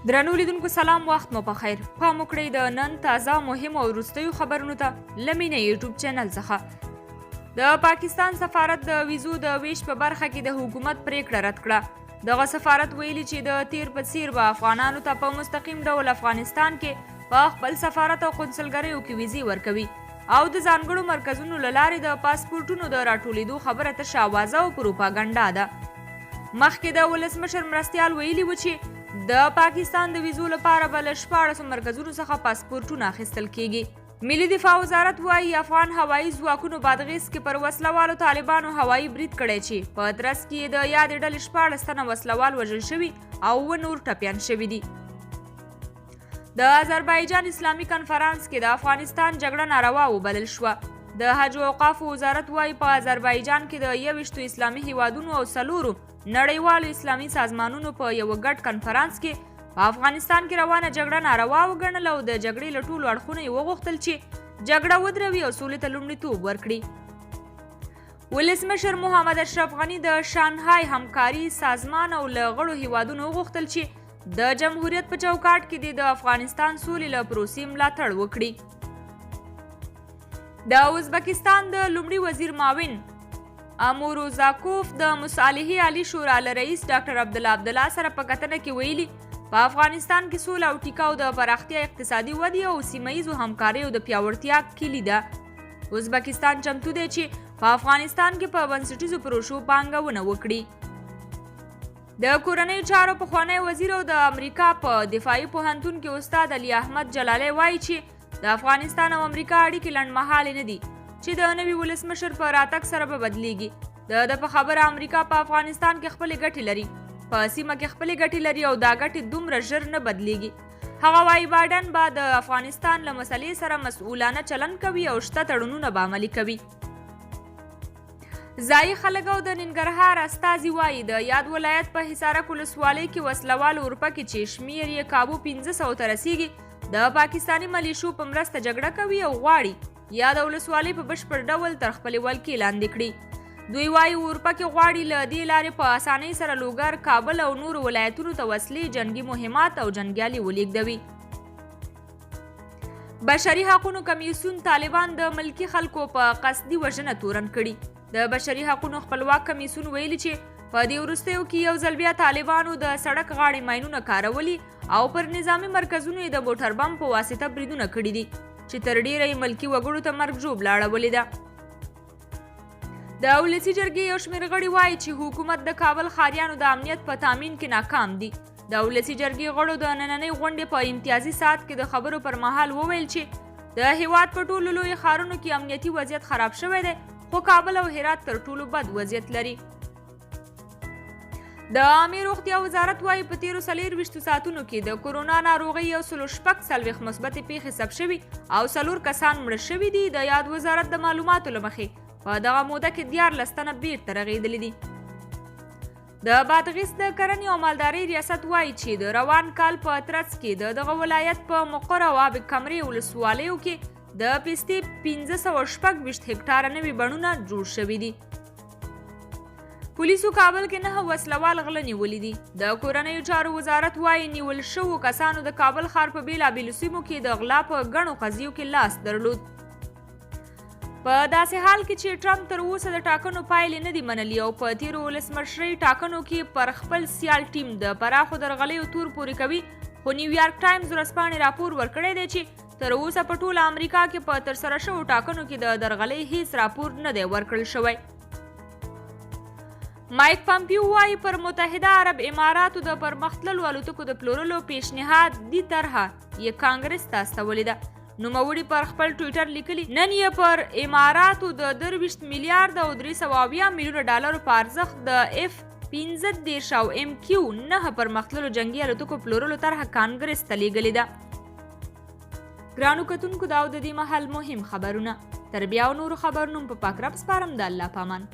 درنو لیدونکو سلام، وخت مو په خیر. پام وکړئ د نن تازه مهمو او وروستیو خبرونو ته له مینه یوټیوب چینل څخه. د پاکستان سفارت د ویزو د ویش په برخه کې د حکومت پریکړه رد کړه. دغه سفارت ویلي چې د تیر په څیر به افغانانو ته په مستقیم ډول افغانستان کې په خپل سفارت او قونسلګریو کې ویزې ورکوي او د ځانګړو مرکزونو له لارې د پاسپورټونو د راټولېدو خبره تشه اوازه او پروپاګنډا ده. مخکې د ولسمشر مرستیال ویلي و چې د پاکستان د ویزو لپاره به له 16 مرکزونو څخه پاسپورټونه اخیستل کیږي. ملي دفاع وزارت وایي افغان هوایي ځواکونو بادغیس کې پر وسلهوالو طالبانو هوایي برید کړی چې په ترڅ کې یې د یادې ډلې 16 تنه وسلهوال وژل شوي او 7 نور ټپیان شوي دي. د آذربایجان اسلامي کنفرانس کې د افغانستان جګړه ناروا وبلل شوه. د حج او اوقافو وزارت وایي په آذربایجان کې د 21 اسلامي هیوادونو او 4 نړیوالو اسلامي سازمانونو په یوه ګډ کنفرانس کې په افغانستان کې روانه جګړه ناروا وګڼله او د جګړې له ټولو اړخونو یې وغوښتل چې جګړه ودروي او سولې ته لومړیتوب ورکړي. ولسمشر محمد اشرف غني د شانګهای همکاري سازمان او له غړو هیوادونو وغوښتل چې د جمهوریت په چوکاټ کې دې د افغانستان سولې له پروسې ملاتړ وکړي. د ازبکستان د لومړي وزیر معاون اموروزاکوف د مصالحې عالي شورا له رئیس ډاکټر عبدالله عبدالله سره په کتنه کې ویلي په افغانستان کې سوله او ټیکاو د پراختیا، اقتصادي ودې او سیمه ییزو همکاریو د پیاوړتیا کلي ده. ازبکستان چمتو دی چې په افغانستان کې په بنسټیزو پروژو پانګونه وکړي. د کورنیو چارو پخوانی وزیر او د امریکا په دفاعي پوهنتون کې استاد علي احمد جلالی وایي چې د افغانستان او امریکا اړیکې لنډمهالې نه دي چې د نوي ولسمشر په راتګ سره به بدلیږي. د ده په خبره امریکا په افغانستان کې خپلې ګټې لري، په سیمه کې خپلې ګټې لري او دا ګټې دومره ژر نه بدلیږي. هغه وایي بایډن به د افغانستان له مسلې سره مسؤلانه چلن کوي او شته تړونونه به عملي کوي. ځایي خلک او د ننګرهار استازي وایي د یاد ولایت په حصارک ولسوالۍ کې وسلهوال اورپکي چې شمیر یې کابو 500 ته رسیږي د پاکستاني ملیشو په مرسته جګړه کوي او غواړي یاده ولسوالۍ په بشپړ ډول تر خپلې ولکې لاندې کړي. دوی وایي اورپکي غواړي له دې لارې په اسانۍ سره لوګر، کابل او نورو ولایتونو ته وسلې، جنګي مهمات او جنګیالي ولیږدوي. بشري حقونو کمیسیون طالبان د ملکي خلکو په قصدي وژنه تورن کړي. د بشري حقونو خپلواک کمیسیون ویلي چې په دې وروستیو کې یو ځل بیا طالبانو د سړک غاړې ماینونه کارولي او پر نظامي مرکزونو یې د موټر بم په واسطه بریدونه کړي دي چې تر ډېره یې ملکي وګړو ته مرګ ژوبله اړولې ده. د ولسي جرګې یو شمېر غړي وایي چې حکومت د کابل ښاریانو د امنیت په تامین کې ناکام دي. د ولسي جرګې غړو د نننۍ غونډې په امتیازي ساعت کې د خبرو پر مهال وویل چې د هیواد په ټولو لویو ښارونو کې امنیتي وضعیت خراب شوی دی، خو کابل او هرات تر ټولو بد وضعیت لري. د عامې روغتیا وزارت وایي په تیرو 24 ساعتونو کې د کورونا ناروغۍ 146 مثبتې پیښې ثبت شوي او 4 کسان مړه شوي دي. د یاد وزارت د معلوماتو له مخې په دغه موده کې 13 تنه بیرته رغېدلي دي. د بادغیس د کرنې او مالدارۍ ریاست وایي چې د روان کال په ترڅ کې د دغه ولایت په مقر او آب کمرې ولسوالیو کې د پستې 526 هکټاره نوي بڼونه جوړ شوي دي. پولیسو کابل کې 9 وسلهوال غله نیولي دي. د کورنیو چارو وزارت وایي نیول شوو کسانو د کابل ښار په بېلابېلو سیمو کې د غلا په ګڼو قضیو کې لاس درلود. په داسې حال کې چې ټرمپ تر اوسه د ټاکنو پایلې نه دي منلي او په تیرو ولسمشرۍ ټاکنو کې پر خپل سیال ټیم د پراخو درغلیو تور پورې کوي، خو نیویارک ټایمز ورځپاڼې راپور ورکړی دی چې تر اوسه په ټوله امریکا کې په ترسره شوو ټاکنو کې د درغلۍ هیڅ راپور نه دی ورکړل شوی. مایک پامپیو وایي پر متحده عرب اماراتو د پرمختللو الوتکو د پلورلو پیشنهاد دي طرحه یې کانګرس ته استولې ده. نوموړي پر خپل ټویټر لیکلي نن یې پر اماراتو د 23 میلیارد او 370 میلیونه ډالرو په ارزښت د اف 35 او ایم کیو 9 پرمختللو جنګي الوتکو پلورلو طرحه کانګرس ته لیږلې ده. ګرانو کتونکو، دا او د دې مهال مهم خبرونه. تر بیا او نورو خبرونو په پاک رب سپارم. د الله پامان.